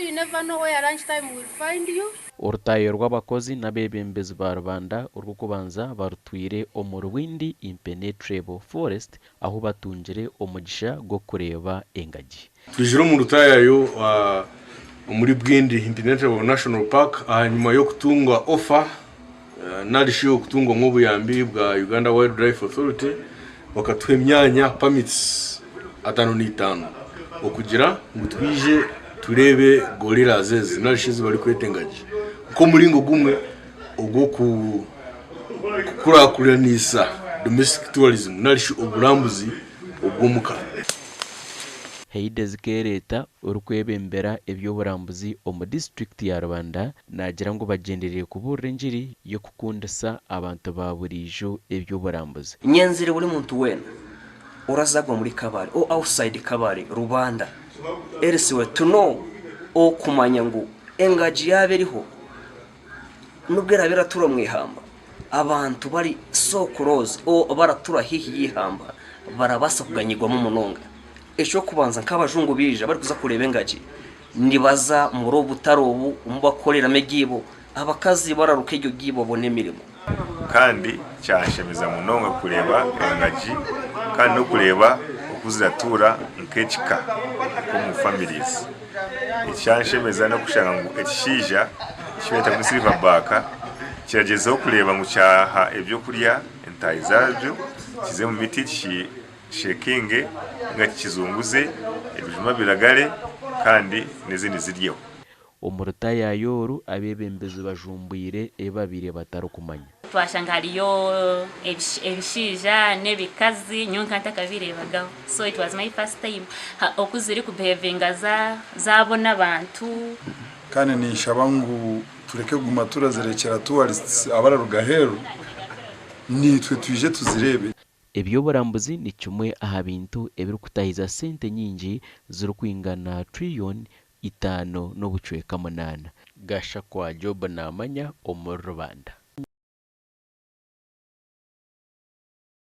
You never know where lunchtime will find you. Orutaayo rw'abakozi n'abeebembezi ba Rubanda orw'okubanza barutwire omu Rwindi Impenetrable Forest ahu batungire omugisha gw'okureeba engagi. Twizire omu rutaayayo omuri Bwindi Impenetrable National Park ahanyima y'okutunga ofa nari shi okutungwamu obuyambi bwa Uganda Wildlife Authority bakatuha emyanya, permits, 55 okugira ngu twije tureebe gorillas ezi nari shi ezi barikweta engagi nk'omuringo gumwe ogw'okukurakuranisa domestic tourism nari shi oburambuzi obw'omuka. Heidezi Kereeta orikwebembera eby'oburambuzi omu disiturikiti ya Rubanda naagira ngu bagyendereire kubuurira engiri y'okukundisa abantu ba buriijo eby'oburambuzi. Nyenzire buri muntu weena orazagwa muri Kabale or outside Kabale, Rubanda, elsewhere to know or kumanya ngu engagi yaaba eriho nubwo eraabe eratura omu ihamba, abantu bari so close or baratura haihi y'eihamba barabaasa kuganyirwamu munonga. Eky'okubanza nk'abajungu baija barikuza kureeba engagi nibaza muri obu butare obu omu barikukoreramu egiibo, abakazi bararuka eryo giibo babone emirimo. Kandi kyanshemeza munonga kureeba engagi kandi n'okureeba oku ziratuura nk'ekika nk'omu families. Ekyanshemeza n'okushanga ngu ekishaija eki beeta ngu ni silver back kiragyezaho kureeba ngu kyaha ebyokurya entaahi zaabyo kize omu miti kishekinge ninga kikizunguze ebijuma biragare kandi n'ezindi ziryeho. Omu rutayaayo oru, abeebembezi bajumbwire ebi babaire batarikumanya. Twashanga hariyo ebishaija n'ebikazi nyowe nkaba ntakabireebagaho so it was my first time oku ziri kubihevinga zaabona abantu. Kandi ninshaba ngu tureke kuguma turazirekyera tourists abararuga aheeru, naitwe twije tuzireebe. Eby'oburambuzi ni kimwe aha bintu ebirikutahiza sente nyingi zirikwingana tiriyoni itaano n'obucweka munaana. Gashakwa Job Namanya omuri Rubanda.